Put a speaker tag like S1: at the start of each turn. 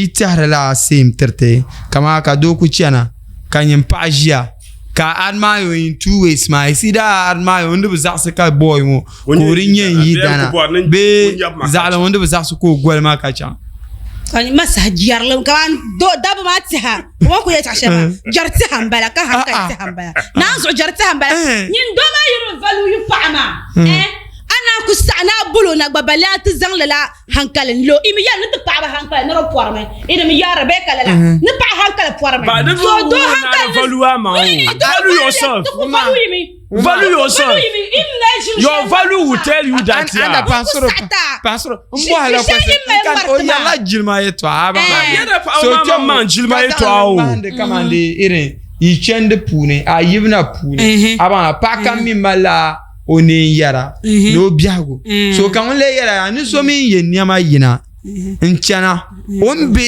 S1: Yi tɛhirila same tiriti kaman ka doo ku chana ka nyin paɣa ʒiya ka a admire o in two ways maa it's either a admire o n di bi zaɣisi ka boy ŋɔ ka o di nyɛ n yidana bee zaɣili ŋun di bi zaɣisi ka o goli ma ka chaŋ.
S2: Ka ma saha jɛrili kaman dabba maa tɛha o ku yɛli shɛli maa jɛri tɛha n bala ka hankali tɛha n bala naan zuɣu jɛri tɛha n bala nyin doo maa yi bi value yi paɣa maa a naan ku saɣi ni a boli o na gba balle a ti zaŋ lala hankali n lo imi yɛli ni ti paɣaba hankali ni di pɔrimi ini mi yɛri bee ka lala ni paɣa hankali pɔrimi
S3: so doo hankali ni value ama o value yourself value yourself your value will tell you that
S1: ya anda paɣasoro paɣasoro n bɔhila kwasi n kan o yɛrila jilima yɛtɔɣa ba
S3: so kpɛm man jilima yɛtɔɣa o
S1: kaman di irin yi chandi puuni a yibina puuni a baŋ paɣa kam mi malila o neen yɛra ni o biɛhigu so ka ŋun lee yɛra yaa ni so mi yɛ nɛma yina n chana o ni be.